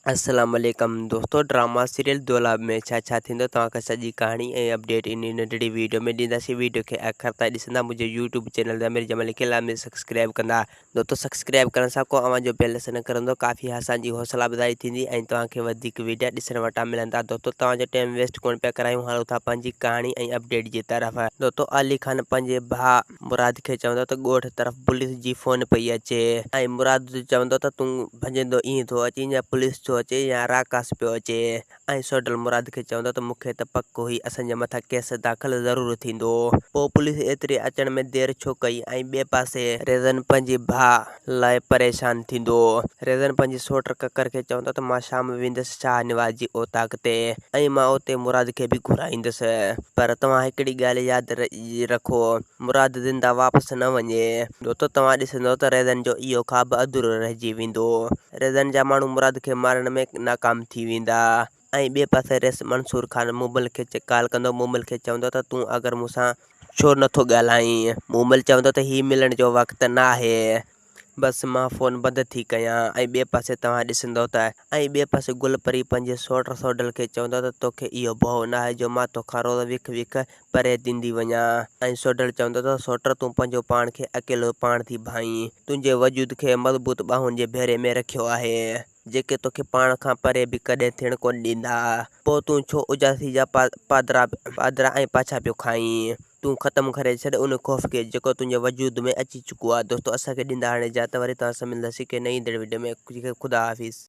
السلام عليڪم دوستو ڊراما سيريل دولاب ۾ ڇا ڇا ٿيندو توهان کي سڄي ڪهاڻي ۽ اپڊيٽ ان ننڍڙي ويڊيو ۾ ڏينداسين ويڊيو کي آخر تائين ڏسندا منهنجي يوٽيوب چينل امير جمالي کي لازمي سبسڪرائب ڪندا دوستو سبسڪرائب ڪرڻ سان ڪو اوهان جو بيلنس نه ڪرندو ڪافي اسان جي حوصلا افزائي ٿيندي ۽ توهان کي وڌيڪ ويڊيا ڏسڻ وٽان ملندا دوستو توهان جو ٽائيم ويسٽ ڪونه پيا ڪرايون هلو ٿا پنهنجي ڪهاڻي ۽ اپڊيٽ جي طرف دوستو علي خان پنهنجي ڀاء مراد کي چوندو ته ڳوٺ طرف پوليس جي فون پئي اچي ۽ مراد چوندو ته تون ڀڄندو ائين ٿو اچين يا پوليس ٿو اچي يا راڪاس پيو اچي ۽ سوڍل مراد کي چوندو ته مون کي ته پڪ هئي اسان جي مٿان ڪيس داخل ضرور ٿيندو پوء پوليس ايتري اچڻ ۾ دير ڇو ڪئي ۽ ٻئي پاسي ريزن پنهنجي ڀاء لاء پريشان ٿيندو ريزن پنهنجي سوٽ ڪڪر کي چوندو ته مان شام ويندس شاهه نواز جي اوطاق تي ۽ مان اتي مراد کي به گهرائيندس پر توهان هڪڙي ڳالهه ياد رکو مراد زنده واپس نه وڃي ٿو ته توهان ڏسندو ته ريزن جو اهو خواب اڌورو رهجي ويندو. ريزن جا ماڻهو مراد کي مارڻ ۾ ناڪام ٿي ويندا ۽ ٻئي پاسي ريس منصور خان مومل کي ڪال ڪندو مومل کي چوندو ته تون اگر مون سان ڇو نٿو ڳالهائين؟ مومل چوندو ته هي ملڻ جو وقت ناهي. بس مان فون بند ٿي ڪيان ۽ ٻئي پاسي توهان ڏسندو ته ۽ ٻئي پاسي گل پري پنهنجي سوٽ سوڍل کي چوندو ته توکي اهو ڀؤ ناهي جو مان توکان روز وک وک پري ٿيندي وڃان ۽ سوڍل چوندو ته سوٽ تون پنهنجو پاڻ کي اڪيلو پاڻ ٿي ڀانئين تنهنجي وجود کي مضبوط ٻانهن جي ڀيري ۾ رکيو آهي جيڪي توکي پاڻ کان پري به ڪڏهن ٿيڻ ڪونه ڏيندا پوء تون ڇو اجاسي جا پادرا ۽ پاڇا پيو کائين. تون ختم ڪري ڇڏ ان خوف کي جيڪو تنهنجي وجود ۾ اچي چڪو آهي دوستو اسان کي ڏيندا هاڻي اجازت وري توهان سان ملنداسين ڪنهن نئين ايندڙ وڊيو ۾ خدا حافظ.